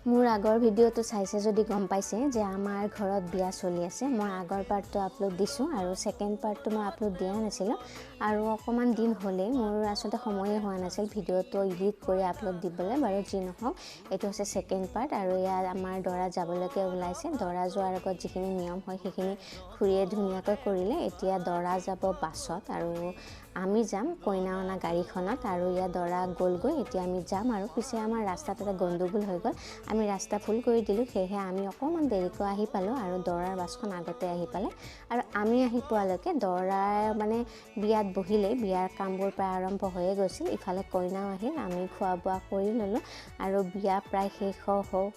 মোৰ আগৰ ভিডিঅ'টো চাইছে যদি গম পাইছে যে আমাৰ ঘৰত বিয়া চলি আছে। মই আগৰ পাৰ্টটো আপলোড দিছোঁ আৰু ছেকেণ্ড পাৰ্টটো মই আপলোড দিয়া নাছিলোঁ আৰু অকণমান দিন হ'লেই মোৰ আচলতে সময়ে হোৱা নাছিল ভিডিঅ'টো এডিট কৰি আপলোড দিবলৈ। বাৰু যি নহওক, এইটো হৈছে ছেকেণ্ড পাৰ্ট আৰু ইয়াত আমাৰ দৰা যাবলৈকে ওলাইছে। দৰা যোৱাৰ আগত যিখিনি নিয়ম হয়, সেইখিনি খুৰীয়ে ধুনীয়াকৈ কৰিলে। এতিয়া দৰা যাব বাছত আৰু আমি যাম কইনা অনা গাড়ীখনত। আৰু ইয়াত দৰা গ'লগৈ, এতিয়া আমি যাম। আৰু পিছে আমাৰ ৰাস্তাত এটা গণ্ডগোল হৈ গ'ল, আমি ৰাস্তা ভুল কৰি দিলোঁ। সেয়েহে আমি অকণমান দেৰিকৈ আহি পালোঁ আৰু দৰাৰ বাছখন আগতে আহি পালে। আৰু আমি আহি পোৱালৈকে দৰাই মানে বিয়াত বহিলেই, বিয়াৰ কামবোৰ প্ৰায় আৰম্ভ হৈয়ে গৈছিল। ইফালে কইনাও আহিল, আমি খোৱা বোৱা কৰি ল'লোঁ আৰু বিয়া প্ৰায় শেষ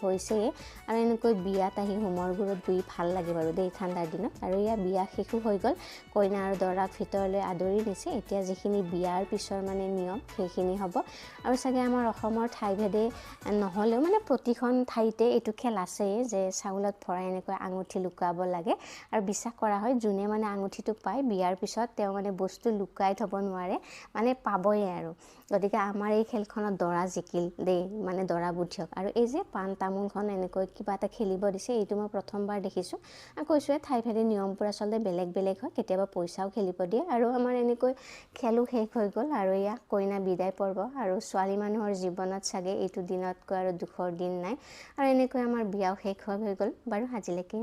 হৈছেই। আৰু এনেকৈ বিয়াত আহি হোমৰ গুৰত বহি ভাল লাগে বাৰু দেই ঠাণ্ডাৰ দিনত। আৰু ইয়াৰ বিয়া শেষো হৈ গ'ল, কইনা আৰু দৰাক ভিতৰলৈ আদৰি নিছে। এতিয়া যিখিনি বিয়াৰ পিছৰ মানে নিয়ম, সেইখিনি হ'ব। আৰু চাগে আমাৰ অসমৰ ঠাইভেদে নহ'লেও মানে প্ৰতিখন ঠাইতে এইটো খেল আছেই যে চাউলত ভৰাই এনেকৈ আঙুঠি লুকুৱাব লাগে। আৰু বিশ্বাস কৰা হয়, যোনে মানে আঙুঠিটো পায়, বিয়াৰ পিছত তেওঁ মানে বস্তু লুকাই থ'ব নোৱাৰে, মানে পাবই। আৰু গতিকে আমাৰ এই খেলখনত দৰা জিকিল দেই, মানে দৰা বুদ্ধিয়ক। আৰু এই যে পাণ তামোলখন এনেকৈ কিবা এটা খেলিব দিছে, এইটো মই প্ৰথমবাৰ দেখিছোঁ। আৰু কৈছোঁৱে, ঠাইভেদে নিয়মবোৰ আচলতে বেলেগ বেলেগ হয়, কেতিয়াবা পইচাও খেলিব দিয়ে। আৰু আমাৰ এনেকৈ খেলো শেষ হৈ গ'ল আৰু এয়া কইনা বিদায় পৰ্ব। আৰু ছোৱালী মানুহৰ জীৱনত চাগে এইটো দিনতকৈ আৰু দুখৰ দিন নাই। আৰু এনেকৈ আমাৰ বিয়াও শেষ হৈ গ'ল। বাৰু, আজিলৈকে